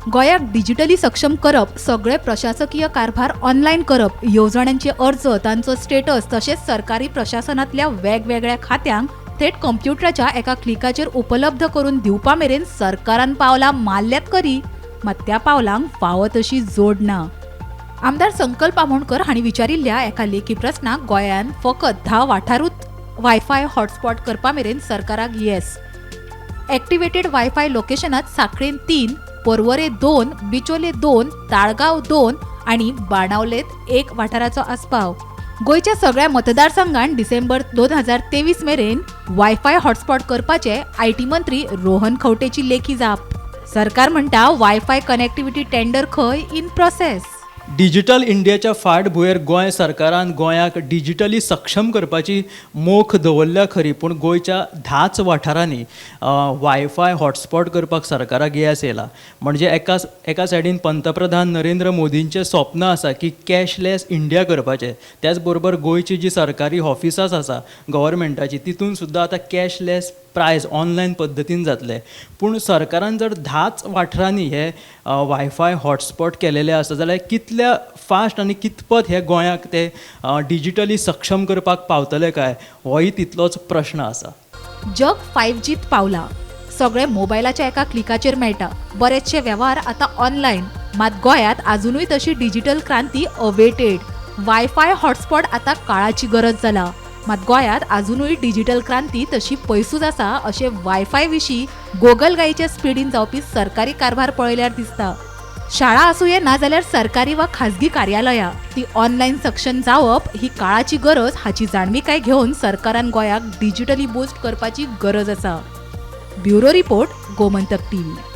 गोंयाक डिजिटली सक्षम करप, सगळे प्रशासकीय कारभार ऑनलायन करप, येवजण्यांचे अर्ज, तांचो स्टेटस तशेंच सरकारी प्रशासनांतल्या वेगवेगळ्या खात्यांक थेट कंप्युटराच्या एका क्लिकाचेर उपलब्ध करून दिवपा मेरेन सरकारान पावलां मारल्यात खरी, मात त्या पावलांक फावो तशी जोड ना. आमदार संकल्प आमोणकर हांणी विचारिल्ल्या एका लेखी प्रस्नाक गोंयांत फकत 10 वाठारूच वायफाय हॉटस्पॉट करपा मेरेन सरकाराक येस. ॲक्टिवेटेड वायफाय लोकेशनात सांखळेन 3, पर्वरे 2, बिचोले 2, ताळगांव 2 आनी बाणावलेत 1 वाठाराचो आस्पाव. गोंयच्या सगळ्या मतदारसंघात डिसेंबर 2023 मेरेन वायफाय हॉटस्पॉट करपाचे IT मंत्री रोहन खंवटेची लेखी जाप. सरकार म्हणटा वायफाय कनेक्टिव्हिटी टेंडर खंय इन प्रोसेस. डिजिटल इंडियाच्या फाटभुंयेर गोंय सरकारान गोंयाक डिजिटली सक्षम करपाची मोख दवरल्या खरी, पूण गोंयच्या 10 वाठारांनी वायफाय हॉटस्पॉट करपाक सरकाराक येस येयला. म्हणजे एका सायडीन पंतप्रधान नरेंद्र मोदींचें स्वप्न आसा की कॅशलेस इंडिया करपाचें, त्याच बरोबर गोंयची जी सरकारी ऑफिसां आसा गव्हर्मेंटाची तितून सुद्दां आतां कॅशलेस प्रायज ऑनलायन पद्दतीन जातले. पूण सरकारान जर 10 वाठारांनी हे वायफाय हॉटस्पॉट केलेले आसा जाल्यार कितल्या फास्ट आनी कितपत हे गोंयाक ते डिजिटली सक्षम करपाक पावतले काय, होय तितलोच प्रश्न आसा. जग 5Gत पावला, सगळे मोबायलाच्या एका क्लिकाचेर मेळटा, बरेचशे वेव्हार आतां ऑनलायन. मात गोंयांत आजुनूय तशी डिजिटल क्रांती अवेटेड. वायफाय हॉटस्पॉट आतां काळाची गरज जाला, मात गोंयांत आजुनूय डिजिटल क्रांती तशी पयसूच आसा अशें वायफाय विशीं गोगलगायेच्या स्पिडीन जावपी सरकारी कारभार पळयल्यार दिसता. शाळा आसूये ना जाल्यार सरकारी वा खाजगी कार्यालयां ती ऑनलायन सक्षम जावप ही काळाची गरज हाची जाणविकाय घेवन सरकारान गोंयाक डिजिटली बूस्ट करपाची गरज आसा. Bureau report, Gomantak TV.